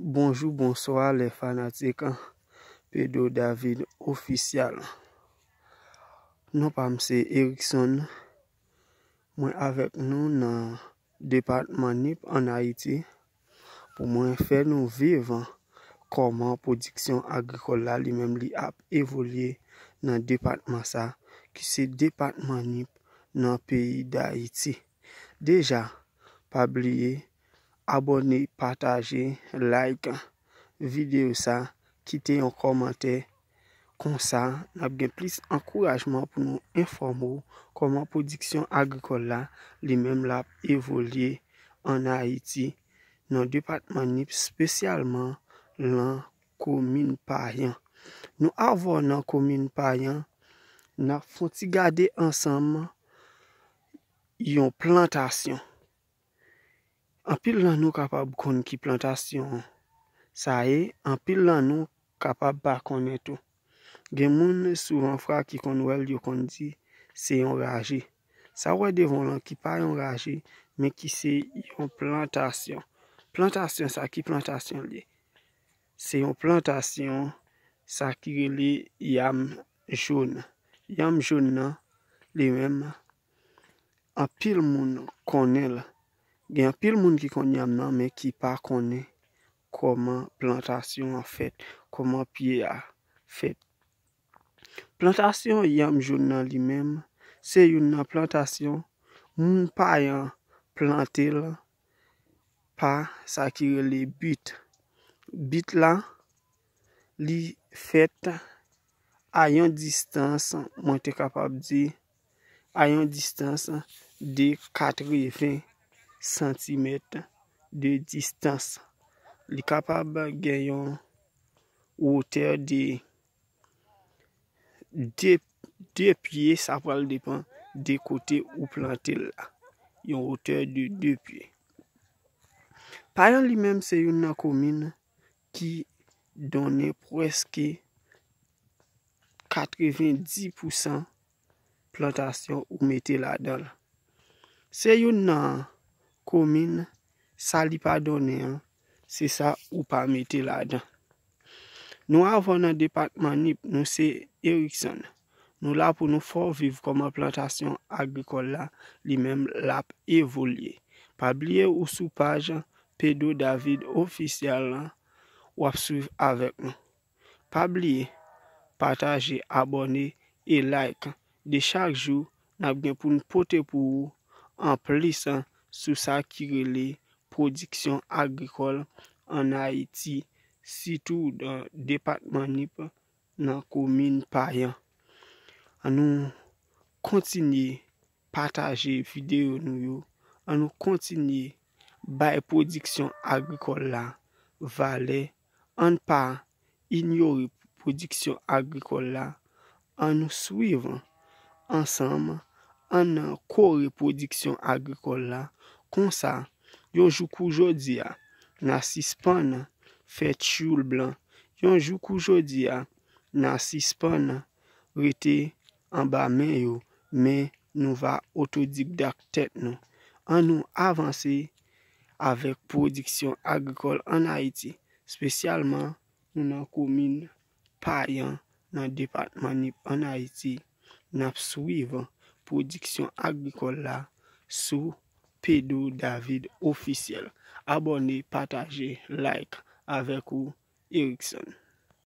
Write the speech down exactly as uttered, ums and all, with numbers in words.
Bonjou, bonswa, lè fanatik Pedro David Official. Non pa m se Erickson. Mwen avèk nou nan depatman Nip ann Ayiti pou mwen fè nou viv kòman pwodiksyon agrikòl la li menm li ap evolye nan depatman sa ki se depatman Nip nan peyi Dayiti. Deja, pa bliye abòne, pataje, like videyo sa, kite yon kòmantè. Konsa, n ap gen plis ankourajman pou nou enfòme w kòman pwodiksyon agrikòl la li menm l ap evolye ann Ayiti, nan depatman Nip, espesyalman lan komin Payan. Nou avè w nan komin Payan, n ap fè yon ti gade ansanm yon plantasyon. Anpil nan nou kapab konn ki plantasyon sa ye, anpil nan nou kapab pa konnen tou. Gen moun souvan fwa ki konn wè l, yo konn di se yon raje. Sa w wè devan w lan ki pa yon raje, men ki se yon plantasyon. Plantasyon sa, ki plantasyon l ye? Se yon plantasyon sa ki rele yanm jòn. Yanm jòn nan, li menm, anpil moun konnen l. Gen anpil moun ki konn yanm nan, men ki pa konnen kòman plantasyon an fèt, kòman pye a fèt. Plantasyon yanm jòn nan li menm, se youn nan plantasyon moun Payan plante l pa sa ki rele bit. Bit la, li fèt a yon distans, mwen te kapab di, a yon distans de katreven santimèt de distans. Li kapab gen yon wotè de de, de pye, sa pral depann de kote ou plante l la. Yon wotè de de pye. Payan li menm se youn nan komin ki donnen prèske katreven dis pousan plantasyon ou mete ladan l. Se youn nan komin, sa li pa donnen an, se sa ou pa mete ladan. Nou avè w nan depatman Nip, nou se Erickson. Nou la pou nou fè w viv kòman plantasyon agrikòl la, li menm, l ap evolye. Pa bliye ou sou paj Pedro David Official lan, w ap swiv avèk nou. Pa bliye, pataje, abòne e like. De chak jou, n ap gen pou n pote pou ou anplis sou sa ki rele pwodiksyon agrikòl ann Ayiti, sitou nan depatman Nip, nan komin Payan. Ann nou kontinye pataje videyo nou yo. Ann nou kontinye bay pwodiksyon agrikòl la valè. Ann pa inyore pwodiksyon agrikòl la. Ann nou swiv ansanm. Ann kore pwodiksyon agrikòl la. Konsa, yon jou kou jodi a, n a sispann fè tchoul blan. Yon jou kou jodi a, n a sispann rete anba men yo, men nou va otodidakt tèt nou. Ann nou avanse avèk pwodiksyon agrikòl ann Ayiti, espesyalman nou nan komin Payan, nan depatman Nip ann Ayiti. N ap swiv pwodiksyon agrikòl la sou Pedro David Official. Abòne, pataje, like avèk ou, Erickson.